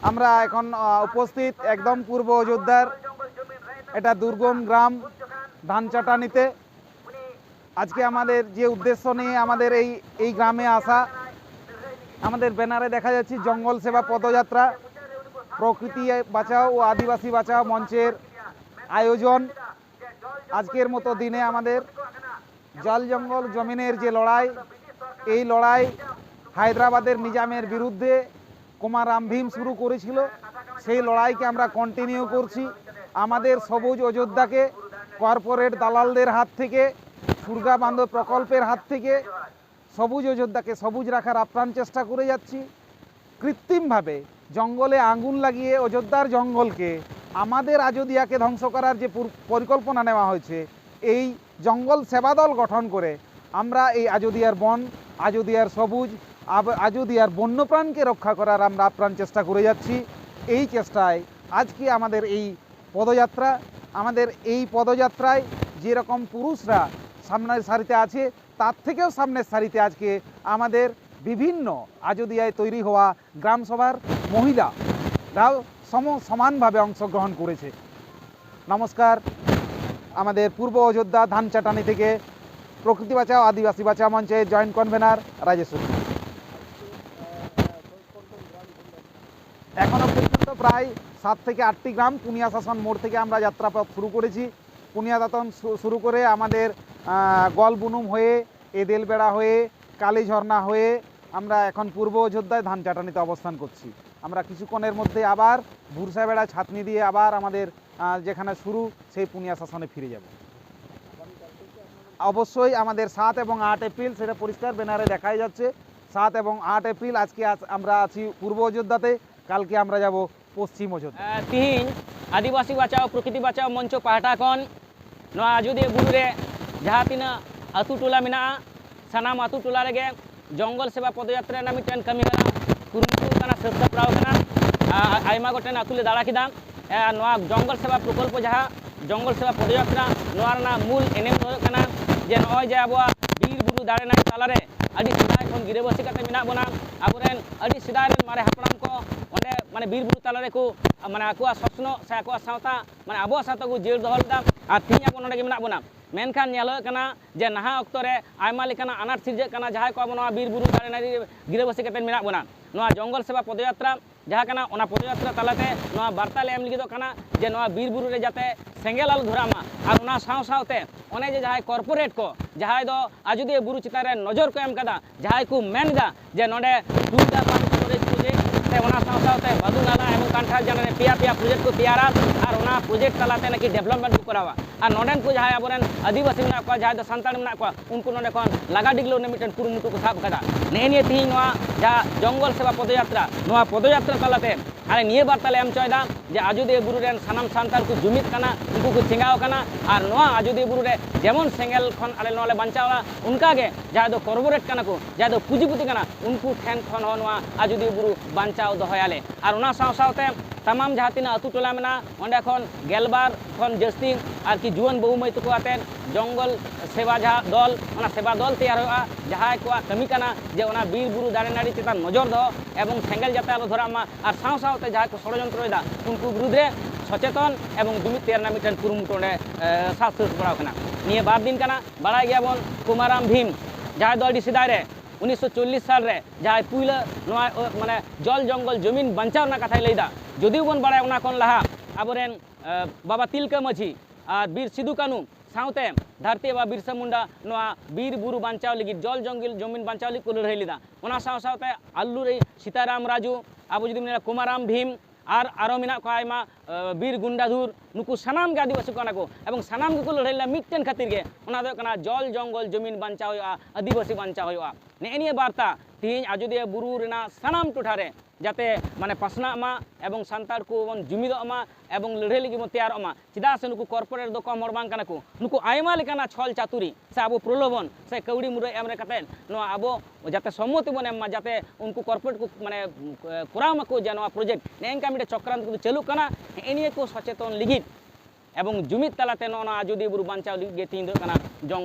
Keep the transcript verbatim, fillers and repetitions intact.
আমরা এখন আহ, উপস্থিত একদম পূর্ব অযোধ্যার এটা দুর্গম গ্রাম ধান চাটানিতে। আজকে আমাদের যে উদ্দেশ্য নিয়ে আমাদের এই এই গ্রামে আসা, আমাদের ব্যানারে দেখা যাচ্ছে জঙ্গল সেবা পদযাত্রা, প্রকৃতি বাঁচাও ও আদিবাসী বাঁচাও মঞ্চের আয়োজন। আজকের মতো দিনে আমাদের জল জঙ্গল জমিনের যে লড়াই, এই লড়াই হায়দ্রাবাদের নিজামের বিরুদ্ধে কোমারাম ভীম শুরু করেছিল, সেই লড়াইকে আমরা কন্টিনিউ করছি। আমাদের সবুজ অযোধ্যাকে কর্পোরেট দালালদের হাত থেকে, সুরগা বাঁধ প্রকল্পের হাত থেকে সবুজ অযোধ্যাকে সবুজ রাখার আপ্রাণ চেষ্টা করে যাচ্ছি। কৃত্রিমভাবে জঙ্গলে আগুন লাগিয়ে অযোধ্যার জঙ্গলকে, আমাদের আজোদিয়াকে ধ্বংস করার যে পুর- পরিকল্পনা নেওয়া হয়েছে, এই জঙ্গল সেবা দল গঠন করে আমরা এই আজোদিয়ার বন, আজোদিয়ার সবুজ, আব- আজোদিয়ার বন্যপ্রাণকে রক্ষা করার আমরা আপ্রাণ চেষ্টা করে যাচ্ছি। এই চেষ্টায় আজকে আমাদের এই পদযাত্রা, আমাদের এই পদযাত্রায় যেরকম পুরুষরা সামনের সারিতে আছে, তার থেকেও সামনের সারিতে আজকে আমাদের বিভিন্ন আজোদিয়ায় তৈরি হওয়া গ্রাম সভার মহিলারাও সম সমানভাবে অংশগ্রহণ করেছে। নমস্কার, আমাদের পূর্ব অযোধ্যা ধান চাটানি থেকে প্রকৃতি বাঁচাও আদিবাসী বাঁচাও মঞ্চের জয়েন্ট কনভেনার রাজেশ সিংহ। এখনো পর্যন্ত প্রায় সাত থেকে আটটি গ্রাম পুনিয়া শাসন মোড় থেকে আমরা যাত্রাপথ শুরু করেছি। পুনিয়া শাসন শু- শুরু করে আমাদের আহ, গলবুনুম হয়ে, এদেলবেড়া হয়ে, কালীঝর্ণা হয়ে আমরা এখন পূর্ব অযোধ্যায় ধান চাটানিতে অবস্থান করছি। আমরা কিছুক্ষণের মধ্যে আবার বুরসাবেড়া ছাতনি দিয়ে আবার আমাদের আহ, যেখানে শুরু, সেই পুনিয়া শাসনে ফিরে যাব। অবশ্যই আমাদের সাত এবং আট এপ্রিল, সেটা পরিষ্কার ব্যানারে দেখাই যাচ্ছে, সাত এবং আট এপ্রিল আজকে আছ- আমরা আছি পূর্ব অযোধ্যাতে, কালকে আমরা যাব ᱯᱚᱥᱪᱤᱢ ᱚᱡᱳᱫᱽᱫᱷᱟ᱾ ᱛᱤᱦᱤᱧ ᱟᱹᱫᱤᱵᱟᱹᱥᱤ ᱵᱟᱧᱪᱟᱣ ᱯᱨᱚᱠᱨᱤᱛᱤ ᱵᱟᱧᱪᱟᱣ ᱢᱚᱧᱪᱚ ᱯᱟᱦᱴᱟ ᱠᱷᱚᱱ ᱱᱚᱣᱟ ᱟᱡᱳᱫᱤᱭᱟᱹ ᱵᱩᱨᱩ ᱨᱮ ᱡᱟᱦᱟᱸ ᱛᱤᱱᱟᱹᱜ ᱟᱹᱛᱩ ᱴᱚᱞᱟ ᱢᱮᱱᱟᱜᱼᱟ, ᱥᱟᱱᱟᱢ ᱟᱹᱛᱩ ᱴᱚᱞᱟ ᱨᱮᱜᱮ ᱡᱚᱝᱜᱚᱞ ᱥᱮᱵᱟ ᱯᱚᱫᱚᱭᱟᱛᱨᱟ ᱨᱮᱱᱟᱜ ᱢᱤᱫᱴᱮᱱ ᱠᱟᱹᱢᱤ ᱦᱚᱨᱟ ᱠᱩᱨᱩᱢᱩᱴᱩ ᱠᱟᱱᱟ, ᱥᱟᱹᱛ ᱥᱟᱯᱲᱟᱣ ᱠᱟᱱᱟ᱾ ᱟᱭᱢᱟ ᱜᱚᱴᱮᱱ ᱟᱹᱛᱩ ᱞᱮ ᱫᱟᱬᱟ ᱠᱮᱫᱟ᱾ ᱱᱚᱣᱟ ᱡᱚᱝᱜᱚᱞ ᱥᱮᱵᱟ ᱯᱨᱚᱠᱚᱞᱯᱚ, ᱡᱟᱦᱟᱸ ᱡᱚᱝᱜᱚᱞ ᱥᱮᱵᱟ ᱯᱚᱫᱚᱭᱟᱛᱨᱟ, ᱱᱚᱣᱟ ᱨᱮᱱᱟᱜ ᱢᱩᱞ ᱮᱱᱮᱢ ᱫᱚ ᱦᱩᱭᱩᱜ ᱠᱟᱱᱟ ᱡᱮ ᱱᱚᱜᱼᱚᱭ ᱡᱮ ᱟᱵᱚᱣᱟᱜ ᱵᱤᱨ ᱵᱩᱨᱩ ᱫᱟᱨᱮ ᱱᱟᱹᱲᱤ ᱛᱟᱞᱟᱨᱮ ᱟᱹᱰᱤ ᱥᱮᱫᱟᱭ ᱠᱷᱚᱱ ᱜᱤᱨᱟᱹᱵᱟᱹᱥᱤ ᱠᱟᱛᱮ ᱢᱮᱱᱟᱜ ᱵᱚᱱᱟ, ᱟᱵᱚᱨᱮᱱ ᱟᱹᱰᱤ ᱥᱮᱫᱟᱭ ᱨᱮᱱ ᱢᱟᱨᱮ ᱦᱟᱯᱲᱟᱢ ᱠᱚ ᱚᱸᱰᱮ ᱵᱤᱨ ᱵᱩᱨᱩ ᱛᱟᱞᱟ ᱨᱮᱠᱚ ᱢᱟᱱᱮ ᱟᱠᱚᱣᱟᱜ ᱥᱚᱥᱱᱚᱜ ᱥᱮ ᱟᱠᱚᱣᱟᱜ ᱥᱟᱶᱛᱟ ᱢᱟᱱᱮ ᱟᱵᱚᱣᱟᱜ ᱥᱟᱶᱛᱟ ᱠᱚ ᱡᱤᱭᱟᱹᱲ ᱫᱚᱦᱚ ᱞᱮᱫᱟ᱾ ᱟᱨ ᱛᱮᱦᱮᱧ ᱟᱵᱚ ᱱᱚᱰᱮ ᱜᱮ ᱢᱮᱱᱟᱜ ᱵᱚᱱᱟ᱾ ᱢᱮᱱᱠᱷᱟᱱ ᱧᱮᱞᱚᱜ ᱠᱟᱱᱟ ᱡᱮ ᱱᱟᱦᱟᱜ ᱚᱠᱛᱚ ᱨᱮ ᱟᱭᱢᱟ ᱞᱮᱠᱟᱱᱟᱜ ᱟᱱᱟᱴ ᱥᱤᱨᱡᱟᱹᱜ ᱠᱟᱱᱟ, ᱡᱟᱦᱟᱸᱭ ᱠᱚ ᱟᱵᱚ ᱱᱚᱣᱟ ᱵᱤᱨ ᱵᱩᱨᱩ ᱫᱟᱨᱮ ᱱᱟᱹᱲᱤ ᱜᱤᱨᱟᱹᱵᱟᱹᱥᱤ ᱠᱟᱛᱮ ᱢᱮᱱᱟᱜ ᱵᱚᱱᱟ᱾ ᱱᱚᱣᱟ ᱡᱚᱝᱜᱚᱞ ᱥᱮᱵᱟ ᱯᱚᱫᱚᱭᱟᱛᱨᱟ ᱡᱟᱦᱟᱸ ᱠᱟᱱᱟ, ᱚᱱᱟ ᱯᱚᱫᱚᱭᱟᱛᱨᱟ ᱛᱟᱞᱟᱛᱮ ᱱᱚᱣᱟ ᱵᱟᱨᱛᱟ ᱞᱮ ᱮᱢ ᱞᱟᱹᱜᱤᱫᱚᱜ ᱠᱟᱱᱟ ᱡᱮ ᱱᱚᱣᱟ ᱵᱤᱨ ᱵᱩᱨᱩ ᱨᱮ ᱡᱟᱛᱮ ᱥᱮᱸᱜᱮᱞ ᱟᱞᱚ ᱫᱷᱚᱨᱟᱜ ᱢᱟ᱾ ᱟᱨ ᱚᱱᱟ ᱥᱟᱶ ᱥᱟᱶᱛᱮ ᱚᱱᱮ ᱡᱮ ᱡᱟᱦᱟᱸᱭ ᱠᱚᱨᱯᱳᱨᱮᱴ ᱠᱚ, ᱡᱟᱦᱟᱸᱭ ᱫᱚ ᱟᱡᱚᱫᱤᱭᱟᱹ ᱵᱩᱨᱩ ᱪᱮᱛᱟᱱ ᱨᱮ ᱱᱚᱡᱚᱨ ᱠᱚ ᱮᱢ ᱠᱟᱫᱟ, ᱡᱟᱦᱟᱸᱭ ᱠᱚ ᱢᱮᱱ ᱮᱫᱟ ᱡᱮ ᱱᱚᱰᱮ ᱴᱩᱭᱴᱟᱨ ᱯᱟᱢᱯ ᱥᱴᱳᱨᱮᱡᱽ ᱯᱨᱚᱡᱮᱠᱴ ᱥᱮ ᱚᱱᱟ ᱥᱟᱶ ᱥᱟᱶᱛᱮ ᱵᱟᱫᱩ ᱱᱟᱞᱟ ᱮᱵᱚᱝ ᱠᱟᱱᱴᱷᱟᱲ ᱡᱟᱱᱟ ᱨᱮ ᱯᱮᱭᱟ ᱯᱮᱭᱟ ᱯᱨᱚᱡᱮᱠᱴ ᱠᱚ ᱛᱮᱭᱟᱨᱟ ᱟᱨ ᱚᱱᱟ ᱯᱨᱚᱡᱮᱠᱴ ᱛᱟᱞᱟᱛᱮ ᱱᱟᱠᱤ ᱰᱮᱵᱷᱞᱚᱯᱢᱮᱱᱴ ᱠᱚ ᱠᱚᱨᱟᱣᱟ᱾ ᱟᱨ ᱱᱚᱰᱮᱱ ᱠᱚ ᱡᱟᱦᱟᱸᱭ ᱟᱵᱚᱨᱮᱱ ᱟᱹᱫᱤᱵᱟᱹᱥᱤ ᱢᱮᱱᱟᱜ ᱠᱚᱣᱟ, ᱡᱟᱦᱟᱸᱭ ᱫᱚ ᱥᱟᱱᱛᱟᱲ ᱢᱮᱱᱟᱜ ᱠᱚᱣᱟ, ᱩᱱᱠᱩ ᱱᱚᱰᱮ ᱠᱷᱚᱱ ᱞᱟᱜᱟ ᱰᱤᱜᱽᱞᱟᱹᱣ ᱨᱮᱱᱟᱜ ᱢᱤᱫᱴᱮᱱ ᱠᱩᱨᱩᱢᱩᱴᱩ ᱠᱚ ᱥᱟᱵ ᱟᱠᱟᱫᱟ᱾ ᱱᱮᱜᱼᱮ ᱱᱤᱭᱟᱹ ᱛᱮᱦᱮᱧ ᱱᱚᱣᱟ ᱡᱟᱦᱟᱸ ᱡᱚᱝᱜᱚᱞ ᱥᱮᱵᱟ ᱯᱚᱫᱚᱭᱟᱛᱨᱟ, ᱱᱚᱣᱟ ᱯᱚᱫᱚᱭᱟᱛᱨᱟ ᱛᱟᱞᱟᱛᱮ ᱟᱞᱮ ᱱᱤᱭᱟᱹ ᱵᱟᱨᱛᱟ ᱞᱮ ᱮᱢ ᱦᱚᱪᱚᱭᱮᱫᱟ ᱡᱮ ᱟᱡᱚᱫᱤᱭᱟᱹ ᱵᱩᱨᱩ ᱨᱮᱱ ᱥᱟᱱᱟᱢ ᱥᱟᱱᱛᱟᱲ ᱠᱚ ᱡᱩᱢᱤᱫ ᱠᱟᱱᱟ, ᱩᱱᱠᱩ ᱠᱚ ᱪᱮᱸᱜᱟᱣ ᱟᱠᱟᱱᱟ᱾ ᱟᱨ ᱱᱚᱣᱟ ᱟᱡᱚᱫᱤᱭᱟᱹ ᱵᱩᱨᱩ ᱨᱮ ᱡᱮᱢᱚᱱ ᱥᱮᱸᱜᱮᱞ ᱠᱷᱚᱱ ᱟᱞᱮ ᱱᱚᱣᱟ ᱞᱮ ᱵᱟᱧᱪᱟᱣᱟ, ᱚᱱᱠᱟᱜᱮ ᱡᱟᱦᱟᱸᱭ ᱫᱚ ᱠᱚᱨᱯᱳᱨᱮᱴ ᱠᱟᱱᱟ ᱠᱚ, ᱡᱟᱦᱟᱸᱭ ᱫᱚ ᱯᱩᱸᱡᱤᱯᱩᱛᱤ ᱠᱟᱱᱟ, ᱩᱱᱠᱩ ᱴᱷᱮᱱ ᱠᱷᱚᱱ ᱦᱚᱸ ᱱᱚᱣᱟ ᱟᱡᱚᱫᱤᱭᱟᱹ ᱵᱩᱨᱩ ᱵᱟᱧᱪᱟᱣ ᱫᱚᱦᱚᱭᱟᱞᱮ᱾ ᱟᱨ ᱚᱱᱟ ᱥᱟᱶ ᱥᱟᱶᱛᱮ ᱛᱟᱢᱟᱢ ᱡᱟᱦᱟᱸ ᱛᱤᱱᱟᱹᱜ ᱟᱹᱛᱩ ᱴᱚᱞᱟ ᱢᱮᱱᱟᱜᱼᱟ, ᱚᱸᱰᱮ ᱠᱷᱚᱱ ᱜᱮᱞᱵᱟᱨ ᱠᱷᱚᱱ ᱡᱟᱹᱥᱛᱤ ᱟᱨᱠᱤ ᱡᱩᱣᱟᱹᱱ ᱵᱟᱹᱵᱩ ᱢᱟᱹᱭ ᱛᱟᱠᱚ ᱟᱛᱮᱫ ᱡᱚᱝᱜᱚᱞ ᱥᱮᱵᱟ ᱡᱟᱦᱟᱸ ᱫᱚᱞ, ᱚᱱᱟ ᱥᱮᱵᱟ ᱫᱚᱞ ᱛᱮᱭᱟᱨ ᱦᱩᱭᱩᱜᱼᱟ᱾ ᱡᱟᱦᱟᱸᱭ ᱠᱚᱣᱟᱜ ᱠᱟᱹᱢᱤ ᱠᱟᱱᱟ ᱡᱮ ᱚᱱᱟ ᱵᱤᱨ ᱵᱩᱨᱩ ᱫᱟᱨᱮ ᱱᱟᱹᱲᱤ ᱪᱮᱛᱟᱱ ᱱᱚᱡᱚᱨ ᱫᱚᱦᱚ ᱮᱵᱚᱝ ᱥᱮᱸᱜᱮᱞ ᱡᱟᱛᱮ ᱟᱞᱚ ᱫᱷᱚᱨᱟᱜ ᱢᱟ, ᱟᱨ ᱥᱟᱶ ᱥᱟᱶᱛᱮ ᱡᱟᱦᱟᱸᱭ ᱠᱚ ᱥᱚᱲᱚᱡᱚᱱᱛᱨᱚᱭᱮᱫᱟ ᱩᱱᱠᱩ ᱵᱤᱨᱩᱫᱽ ᱨᱮ ᱥᱚᱪᱮᱛᱚᱱ ᱮᱵᱚᱝ ᱡᱩᱢᱤᱫ ᱛᱮᱭᱟᱨ ᱨᱮᱱᱟᱜ ᱢᱤᱫᱴᱮᱱ ᱠᱩᱨᱩᱢᱩᱴᱩ ᱚᱸᱰᱮ, ᱮ, ᱥᱟᱡᱽ ᱥᱟᱹᱛ ᱥᱟᱯᱲᱟᱣ ᱠᱟᱱᱟ᱾ ᱱᱤᱭᱟᱹ ᱵᱟᱨ ᱫᱤᱱ ᱠᱟᱱᱟ, ᱵᱟᱲᱟᱭ ᱜᱮᱭᱟᱵᱚᱱ ᱠᱩᱢᱟᱨᱟᱢ ᱵᱷᱤᱢ, ᱡᱟᱦᱟᱸᱭ ᱫᱚ ᱟᱹᱰᱤ ᱥᱮᱫᱟᱭ ᱨᱮ ᱩᱱᱤᱥᱥᱚ ᱪᱚᱞᱞᱤᱥ ᱥᱟᱞ ᱨᱮ ᱡᱟᱦᱟᱸᱭ ᱯᱩᱭᱞᱟᱹ ᱱᱚᱣᱟ, ᱚ, ᱢᱟᱱᱮ ᱡᱚᱞ ᱡᱚᱝᱜᱚᱞ ᱡᱚᱢᱤᱱ ᱵᱟᱧᱪᱟᱣ ᱨᱮᱱᱟᱜ ᱠᱟᱛᱷᱟᱭ ᱞᱟᱹᱭᱫᱟ᱾ ᱡᱩᱫᱤ ᱵᱚᱱ ᱵᱟᱲᱟᱭᱟ, ᱚᱱᱟ ᱠᱷᱚᱱ ᱞᱟᱦᱟ ᱟᱵᱚᱨᱮᱱ, ᱮ, ᱵᱟᱵᱟ ᱛᱤᱞᱠᱟᱹ ᱢᱟᱹᱡᱷᱤ ᱟᱨ ᱵᱤᱨ ᱥᱤᱫᱩ ᱠᱟᱹᱱᱩ ᱥᱟᱶᱛᱮ ᱫᱷᱟᱹᱨᱛᱤ ᱵᱟᱵᱟ ᱵᱤᱨᱥᱟ ᱢᱩᱱᱰᱟ ᱱᱚᱣᱟ ᱵᱤᱨ ᱵᱩᱨᱩ ᱵᱟᱧᱪᱟᱣ ᱞᱟᱹᱜᱤᱫ, ᱡᱚᱞ ᱡᱚᱝᱜᱚᱞ ᱡᱚᱢᱤᱱ ᱵᱟᱧᱪᱟᱣ ᱞᱟᱹᱜᱤᱫ ᱠᱚ ᱞᱟᱹᱲᱦᱟᱹᱭ ᱞᱮᱫᱟ᱾ ᱚᱱᱟ ᱥᱟᱶ ᱥᱟᱶᱛᱮ ᱟᱞᱞᱩᱨᱤ ᱥᱤᱛᱟᱨᱟᱢ ᱨᱟᱡᱩ, ᱟᱵᱚ ᱡᱩᱫᱤ ᱵᱚᱱ ᱧᱮᱞᱟ ᱠᱩᱢᱟᱨᱟᱢ ᱵᱷᱤᱢ, ᱟᱨ ᱟᱨᱚ ᱢᱮᱱᱟᱜ ᱠᱚᱣᱟ ᱟᱭᱢᱟ, ᱮ, ᱵᱤᱨ ᱜᱩᱱᱰᱟᱫᱷᱩᱨ, ᱱᱩᱠᱩ ᱥᱟᱱᱟᱢ ᱜᱮ ᱟᱹᱫᱤᱵᱟᱹᱥᱤ ᱠᱟᱱᱟ ᱠᱚ᱾ ᱮᱵᱚᱝ ᱥᱟᱱᱟᱢ ᱜᱮᱠᱚ ᱞᱟᱹᱲᱦᱟᱹᱭ ᱞᱮᱱᱟ ᱢᱤᱫᱴᱮᱱ ᱠᱷᱟᱹᱛᱤᱨ ᱜᱮ, ᱚᱱᱟ ᱫᱚ ᱦᱩᱭᱩᱜ ᱠᱟᱱᱟ ᱡᱚᱞ ᱡᱚᱝᱜᱚᱞ ᱡᱚᱢᱤᱱ ᱵᱟᱧᱪᱟᱣ ᱦᱩᱭᱩᱜᱼᱟ, ᱟᱹᱫᱤᱵᱟᱹᱥᱤ ᱵᱟᱧᱪᱟᱣ ᱦᱩᱭᱩᱜᱼᱟ᱾ ᱱᱮᱜᱼᱮ ᱱᱤᱭᱟᱹ ᱵᱟᱨᱛᱟ ᱛᱮᱦᱮᱧ ᱟᱡᱚᱫᱤᱭᱟᱹ ᱵᱩᱨᱩ ᱨᱮᱱᱟᱜ ᱥᱟᱱᱟᱢ ᱴᱚᱴᱷᱟ ᱨᱮ ᱡᱟᱛᱮ ᱢᱟᱱᱮ ᱯᱟᱥᱱᱟᱜ ᱢᱟ ᱮᱵᱚᱝ ᱥᱟᱱᱛᱟᱲ ᱠᱚᱵᱚᱱ ᱡᱩᱢᱤᱫᱚᱜ ᱢᱟ ᱮᱵᱚᱝ ᱞᱟᱹᱲᱦᱟᱹᱭ ᱞᱟᱹᱜᱤᱫ ᱵᱚᱱ ᱛᱮᱭᱟᱨᱚᱜ ᱢᱟ᱾ ᱪᱮᱫᱟᱜ ᱥᱮ ᱱᱩᱠᱩ ᱠᱚᱨᱯᱳᱨᱮᱴ ᱫᱚ ᱠᱚᱢ ᱦᱚᱲ ᱵᱟᱝ ᱠᱟᱱᱟ ᱠᱚ᱾ ᱱᱩᱠᱩ ᱟᱭᱢᱟ ᱞᱮᱠᱟᱱᱟᱜ ᱪᱷᱚᱞ ᱪᱟᱛᱩᱨᱤ ᱥᱮ ᱟᱵᱚ ᱯᱨᱚᱞᱳᱵᱷᱚᱱ ᱥᱮ ᱠᱟᱹᱣᱰᱤ ᱢᱩᱨᱟᱹᱭ ᱮᱢ ᱨᱮ ᱠᱟᱛᱮᱫ ᱱᱚᱣᱟ ᱟᱵᱚ ᱡᱟᱛᱮ ᱥᱚᱢᱢᱚᱛᱤ ᱵᱚᱱ ᱮᱢ ᱢᱟ, ᱡᱟᱛᱮ ᱩᱱᱠᱩ ᱠᱚᱨᱯᱳᱨᱮᱴ ᱠᱚ ᱢᱟᱱᱮ ᱠᱚᱨᱟᱣ ᱢᱟᱠᱚ ᱡᱮ ᱱᱚᱣᱟ ᱯᱨᱚᱡᱮᱠᱴ, ᱱᱮᱜᱼᱮ ᱱᱤᱝᱠᱟ ᱢᱤᱫᱴᱮᱱ ᱪᱚᱠᱨᱟᱱᱛ ᱠᱚᱫᱚ ᱪᱟᱹᱞᱩᱜ ᱠᱟᱱᱟ᱾ ᱱᱮᱜᱼᱮ ᱱᱤᱭᱟᱹ ᱠᱚ ᱥᱚᱪᱮᱛᱚᱱ ᱞᱟᱹᱜᱤᱫ ᱮᱵᱚᱝ ᱡᱩᱢᱤᱫ ᱛᱟᱞᱟᱛᱮ ᱱᱚᱜᱼᱚ ᱱᱚᱣᱟ ᱟᱡᱚᱫᱤᱭᱟᱹ ᱵᱩᱨᱩ ᱵᱟᱧᱪᱟᱣ ᱞᱟᱹᱜᱤᱫ ᱜᱮ ᱛᱮᱦᱮᱧ ᱫᱚ ᱦᱩᱭᱩᱜ ᱠᱟᱱᱟ ᱡᱚᱝ